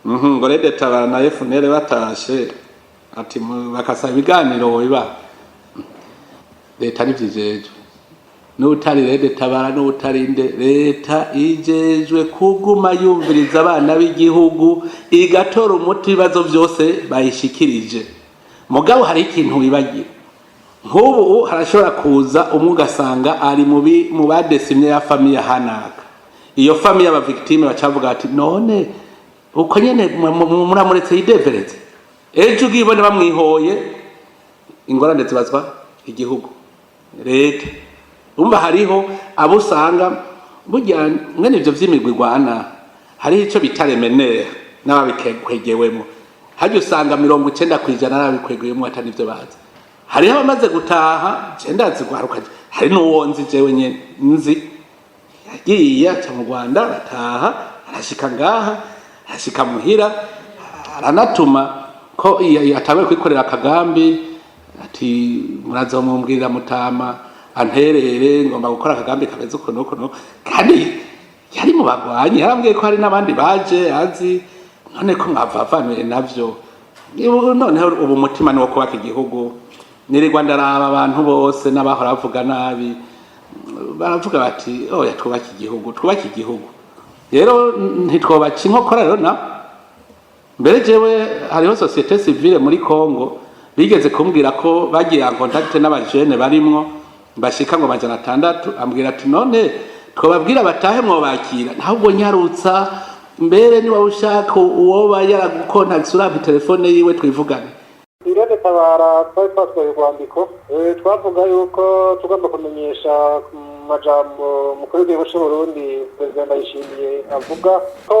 Ngo RED Tabara na FNL batashe, ati bakasaba ibiganiro biba leta nivyijejwe, n'utari RED Tabara n'utarinde, leta ijejwe kuguma yumviriza abana b'igihugu, igatora umuti ibibazo vyose bayishikirije. Mugabo hari ikintu wibagira: nk'ubu harashobora kuza umwe ugasanga ari mu badesimye ya famille hanaka, iyo famille aba victime bacavuga ati: "None uko nyene muramuretse yidevereze?" Ejo ugibone bamwihoye, ingorane zibazwa igihugu, leta. Umva, hariho abo usanga burya mwene ivyo vy'imigwi igwana, hariho ico bita les meneurs n'ababikwegewemwo. Harya usanga 90% n'ababikwegewemwo atari ivyo bazi. Hariho abamaze gutaha, je ndazi gwaruka, hari n'uwo nzi jewe nyene nzi yagiye aca mu Rwanda, arataha, arashika ngaha, arashika muhira, aranatuma ko atanguye kwikorera akagambi, ati: "Murazomumbwirira mutama anterere, ngomba gukora akagambi kameze uko nuko nuko." Kandi yari mu bagwanyi. Yarambwiye ko hari n'abandi baje azi. None ko mwavavanuye navyo? Noneho ubu umutima ni wo kubaka igihugu. Nirirwa ndaraba abantu bose n'abahora bavuga nabi, baravuga bati: "Oya, twubake igihugu, twubake igihugu." Rero ntitwobaca inkokora. Rero na mbere jewe hariho société civile muri Congo bigeze kumbwira ko bagiye en contact n'abajene barimwo bashika ngo 600. Ambwira ati: "None twobabwira batahe, mwobakira?" Ntabwo nyarutsa mbere, niba ushaka uwoba yaragukontakise, urampa telefone yiwe twivugane. RED Tabara twari twatwaye urwandiko, twavuga yuko tugomba kumenyesha ku majambo umukuru w'igihugu c'u Burundi, Perezida Ndayishimiye, avuga ko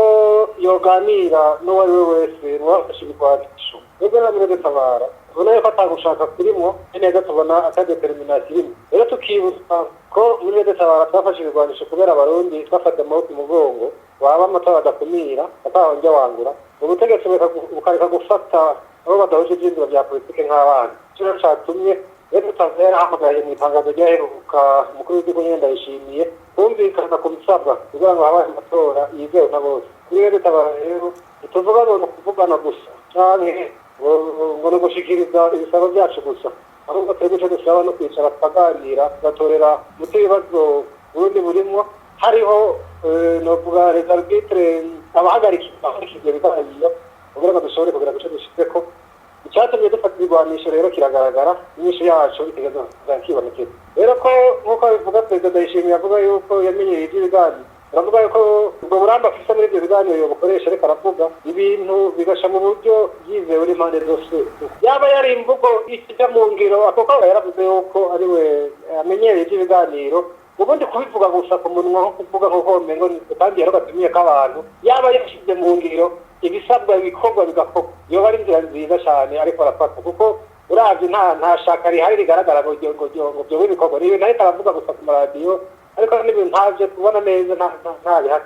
yoganira n'uwo ari we wese wafashe ibigwanisho. Twebwe na RED Tabara tubona yuko atagushaka kurimwo neza, tubona ata détermination irimo. Rero tukibutsa ko muri RED Tabara twafashe ibigwanisho kubera Abarundi twafata amaboko imugongo, waba amatora adakumira, atahonjya wangura, ubutegetsi bukareka gufata abo badahuje ivyiyumviro vya politike nk'abana. Ico rero catumye rero Tanzania yarahamagaye mu itangazo ryaheruka umukuru w'igihugu nyene Ndayishimiye kumvikana ku bisabwa kugira ngo habaye amatora yizewe na bose. Kuri RED Tabara rero ntituvuga ngo ni ukuvugana gusa canke ngo ni ugushikiriza ibisabo vyacu gusa, ahubwo twebwe ico dusaba no kwicara tukaganira, tugatorera umuti ibibazo Burundi burimwo. Hariho novuga les arbitres, abahagarika ivyo biganiro kugira ngo dushobore kugira guce dushitseko. Icyatumye dufata ibigwanisho rero kiragaragara, inyishu yacu itegerezwa kibonekera. Rero ko nk'uko bivuga, Perezida Ndayishimiye avuga yuko yamenyereye ivy'ibiganiro, aravuga yuko ubwo burambe afise muri ivyo biganiro yobukoresha, ariko aravuga ibintu bigasha mu buryo yizewe n'impande zose. Yaba yari imvugo ijya mu ngiro, kuko yaravuze yuko ariwe amenyereye ivy'ibiganiro, ubundi kubivuga gusa ku munwa, nko kuvuga nko womengo, kandi yarabatumiye k'abantu, yaba yashyize mu ngiro ibisabwa, ibikorwa bigakorwa, yoba ari inzira nziza cyane. Ariko arafata kuko uravye nta shaka rihari rigaragara ngo byobe ibikorwa. Ni ibintu ariko aravuga gusa ku maradiyo, ariko n'ibintu ntavyo tubona neza, nta bihari.